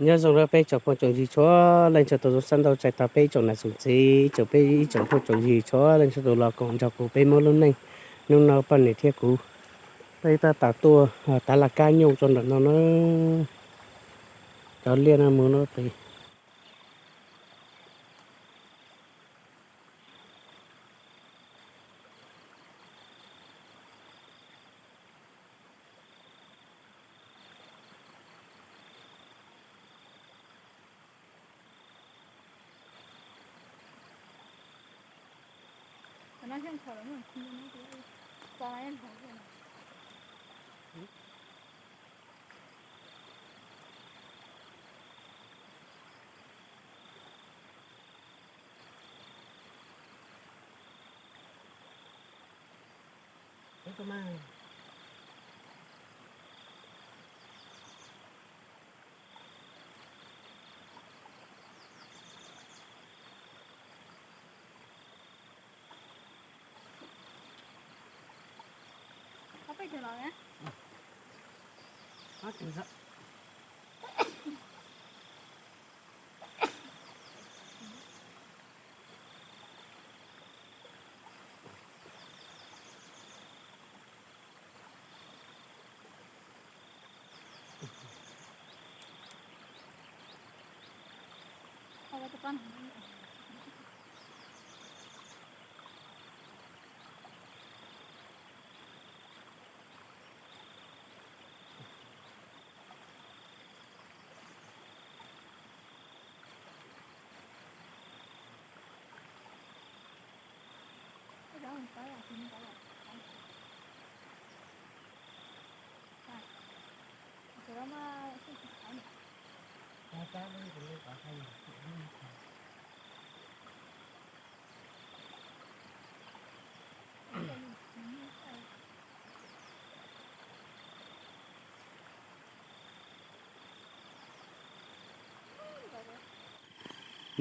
Nyob zoo rau peb tsoom phooj tsoom ywg txhua leej txhua tus, zoo sab ntau txais tos peb ib tsoom nam tsoom txiv, tsoom peb ib tsoom phooj tsoom ywg txhua leej txhua tus los koom nrog kuv peb Hmoob lub neej. Hnub no poj niam thiab kuv, peb tab tom tuaj tav laj kab nyooj tso ntawm no na. Cov liaj no mus no pem.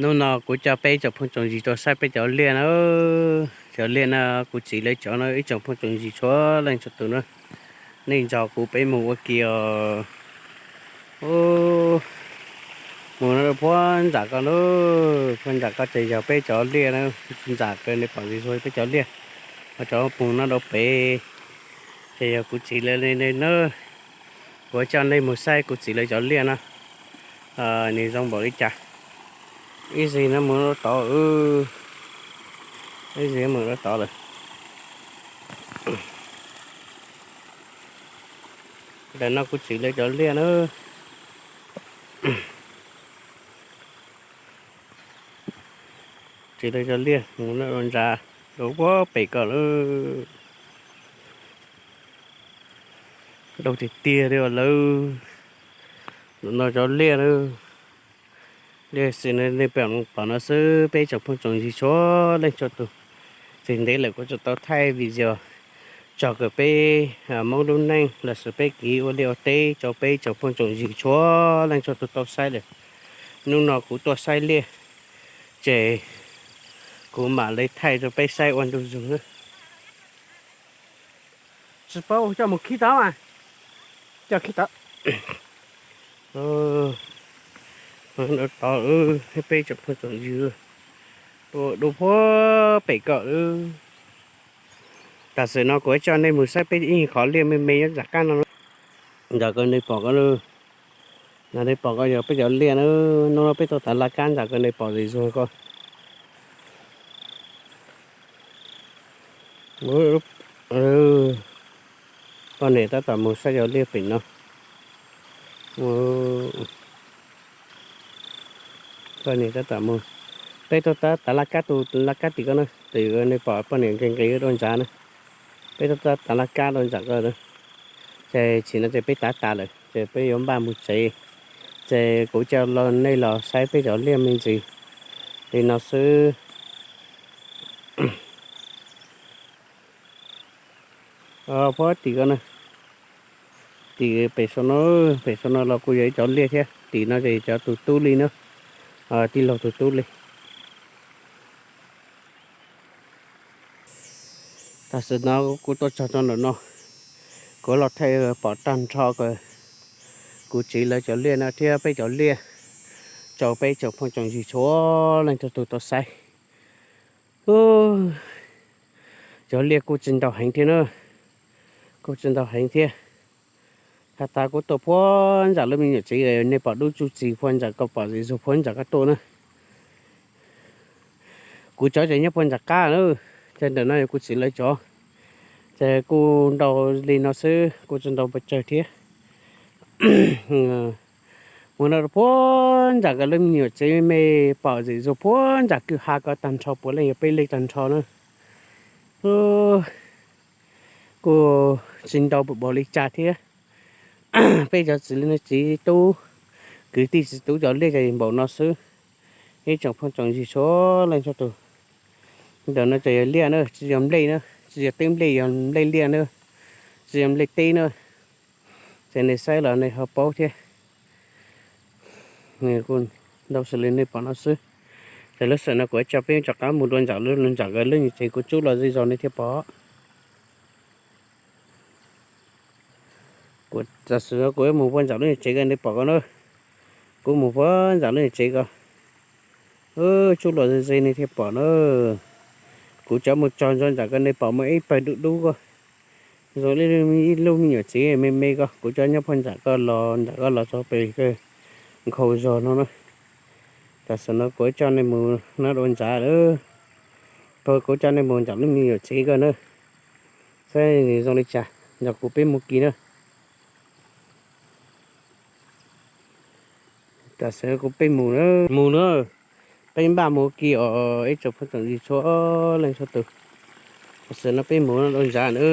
Hnub no kuv coj peb tsoom phooj tsoom ywg tuaj saib peb cov liaj na. Cov liaj no kuv txiv lawv cov no ib tsoom phooj tsoom ywg txhua leej txhua tus na. Nej nrog kuv peb mus ua ke os. Mus no rau puag nram ko na, puag nram ko ces yog peb cov liaj na. Nram ko nej pom ntsis peb cov liaj, ho cov mus no rau pem ces yog kuv txiv lawv li na. Kuv coj nej mus saib kuv txiv lawv cov liaj no, nws zoo npaum li cas. Ib zig no mus rau tod, ib zig mus rau tod lawm. Ntawm no kuv txiv lawv cov liaj na. Txiv lawv cov liaj mus no rau ntsa, rau puag pem ko lawm. Dau tiag tiag li lawm. Ntawm no cov liaj na. Liaj xwb nej pom no xwb, peb tsoom phooj tsoom ywg txhua leej txhua tus. Tsis ntev lawm kuv tseem tau thaij video txog kawm peb Hmoob lub neej los sis peb kev ua liaj ua teb rau peb tsoom phooj tsoom ywg txhua leej txhua tus tau saib lawm. Hnub no kuv tuaj saib liaj, ces kuv mam li thaij rau peb saib ua ntu zus na. Tsis paub coj mus khib tod mas, coj khib tod. Tod peb tsoom phooj tsoom ywg, dau puag pem ko lawm. Tam sim no kuv coj nej mus saib peb ib qhov liaj me me nyob nram qab no. Nram ko nej pom ko, nram nej pom ko yog peb cov liaj na. Hnub no peb tuaj tav laj kab nram ko nej pom zim zuag ko. Poj niam tab tom mus saib cov liaj pem no. Poj niam tab tom mus. Peb tuaj tav laj kab tus laj kab tim ko na, tim nej pom poj niam nqis nqis rau ntsa na. Peb tuaj tav laj kab rau ntsa ko na. Ces tsis no ces peb tav tas lawm ces peb yuav npaj mus tsev. Ces kuv coj nej los saib peb cov liaj me ntsis li no xwb. Puag tim ko na, tim pem saum no, pem saum no los kuj yog ib cov liaj thiab. Tim no ces cov tus tub li na, tij laug tus tub li. Tam sim no kuv tuaj txog rau ntawm no, kuv los thaij pom tag nrho ko, kuv txiv lawv cov liaj no thiab peb cov liaj rau peb tsoom phooj tsoom ywg txhua leej txhua tus tau saib. Cov liaj kuj tsis ntau heev thiab na, kuj tsis ntau heev thiab. Has tas kuv tuaj puag nram lub me nyuam tsev, nej pom dub tsuj txis puag nram ko, pom zim zug puag nram ko tuaj na. Kuv cov ces nyob puag nram qab na, ces ntawm no yog kuv txiv lawv cov, ces kuj ntau li no xwb, kuj tsis ntau pes tsawg thiab. Mus no puag nram ko lub me nyuam tsev me me, pom zim zug puag nram kwj ha ko tag nrho, puav leej yog peb liaj tag nrho na. Kuj tsis ntau npaum li cas thiab. Peb cov txiv txiv tub, kwv tij txiv tub cov liaj ces npaum no xwb. Ib tsoom phooj tsoom ywg txhua leej txhua tus, ntawm no ces yog liaj na, tsis yog nplej na, tsis yog teb nplej, yog nplej liaj na, tsis yog nplej teb na. Ces nej saib los nej ho paub thiab. Kuj ntau xws li nej pom no xwb. Ces lub sij hawm no kuv coj peb rov qab mus dua nram lub, nram lub nyuam tsev kuv tsub los zej zog nej thiaj pom. Kuv tam sim no kuv mus puag nram lub nyuam tsev ko nej pom ko na. Kuv mus puag nram lub nyuam tsev ko, tsub los ze ze nej thiaj pom na. Kuv cov mus txog nram ko nej pom muaj ib pawg dub dub ko, zoo li ib lub me nyuam tsev me me ko. Kuv cov nyob puag nram ko los, nram ko los txog pem ko nkhaus zog no na. Tam sim no kuv coj nej mus no dua ntsav lawm, kuv coj nej mus nram lub me nyuam tsev ko na, saib nws zoo li cas, nrog kuv peb mus kis na. Tam sim no kuv peb mus na, mus na, peb npaj mus kis os ib tsoom phooj tsoom ywg txhua leej txhua tus. Tam sim no peb mus no dua ntsav na,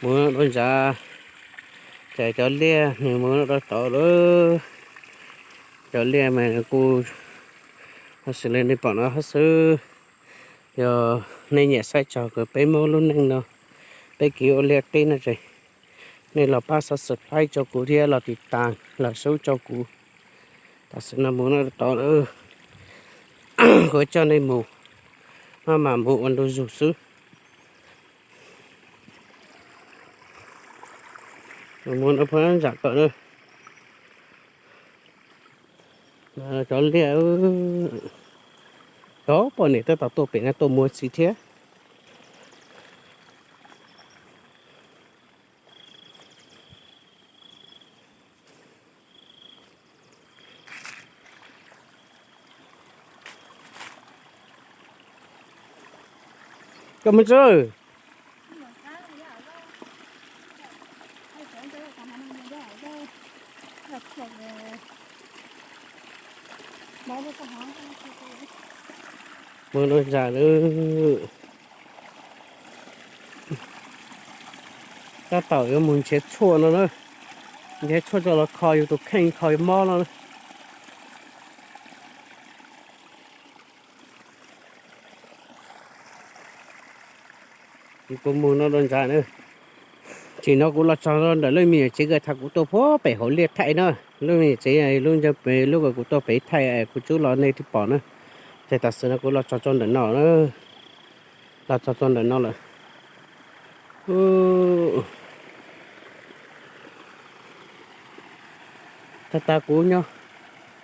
mus no dua ntsav, ces cov liaj nws mus no dua tod lawm. Cov liaj mas kuj xws li nej pom no xwb. Yog nej nyiam saib txog peb Hmoob lub neej no, peb kev ua liaj teb no ces nej los pab subscribe rau kuv thiab los tiv tas los sub rau kuv. Tam sim no mus no tod lawm, kuv coj nej mus, maj mam mus ua ntu zus xwb. Mus no puag nram ko na. Cov liaj, cov poj niam tab tom tuaj pem no tuaj muag txiv thiab. Koj mus tso. Mus dua ntsav lawm. Tab tom yuav mus nrhiav tshuaj no na, nrhiav tshuaj coj los kho yus tus kheej kho yus mob no na. Kuv mus no dua ntsav na. Tsim no kuv los txog ntawm lub me nyuam tsev ko, thaum kuv tuaj puag pem hauv liaj thaij na, lub me nyuam tsev lub ncauj pem lub ko kuv tuaj pem thaij kuv tsub los nej thiaj pom na. Ces tam sim no kuv los txog rau ntawm no, los txog rau ntawm no lawm. Tab sis kuv nyob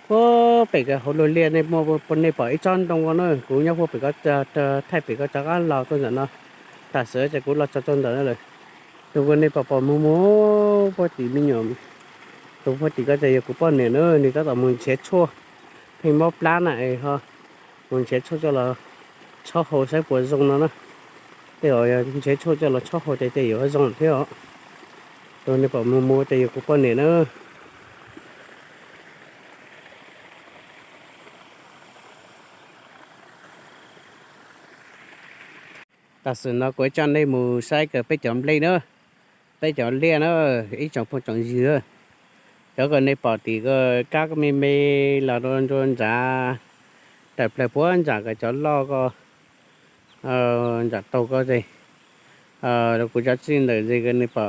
puag pem ko hauv luag liaj, nej muaj, nej pom ib tsob ntoo ko na, kuv nyob puag pem ko, thaij pem ko rov qab los tuaj ntawm no. Tam sim ces kuv los txog rau ntawm no lawm. Tus uas nej pom pom mus mus puag tim me nyuam, tus puag tim ko ces yog kuv poj niam na, nws tab tom mus nrhiav tshuaj pheej mob plab na es ho mus nrhiav tshuaj coj los txhob haus saib puas zoo no na. Tej zaum yog nrhiav tshuaj coj los txhob haus ces tej yuav zoo thiab os. Tus nej pom mus mus ces yog kuv poj niam na. Tam sim no kuv coj nej mus saib kawm peb cov nplej na, peb cov liaj na, ib tsoom phooj tsoom ywg. Cov ko nej pom tim ko kab me me los rau nruab ntsav, tawm plaws puag nram ko cov loj ko, nram taug ko ces, kuv cov txij ntawm zes ko nej pom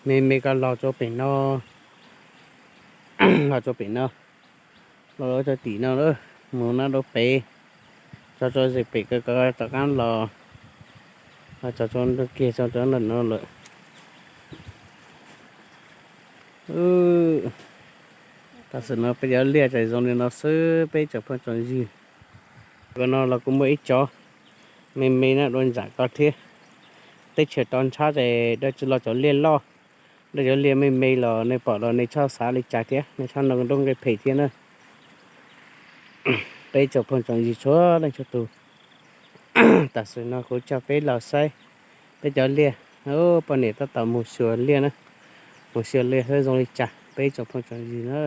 me me ko los rau pem no, los rau pem no, los rau tim no, mus no rau pem, tso rau zes pem ko rov qab los, tso rau kiag tso rau ntawm no lawm. Tam sim no peb cov liaj tseem zoo li no xwb peb tsoom phooj tsoom ywg. Ko no los kuj muaj ib cov me me na dua ntsam ko thiab. Teb chaws rau ntshab ces dawb tsis los cov liaj loj, dawb cov liaj me me los nej pom los nej txhob xav li cas thiab, nej txhob noj nroo nqi phem thiab na. Peb tsoom phooj tsoom ywg txhua leej txhua tus, tam sim no kuv coj peb los saib peb cov liaj. Poj niam tab tom mus xyuas liaj na, mus xyuas liaj saib zoo li cas peb tsoom phooj tsoom ywg na.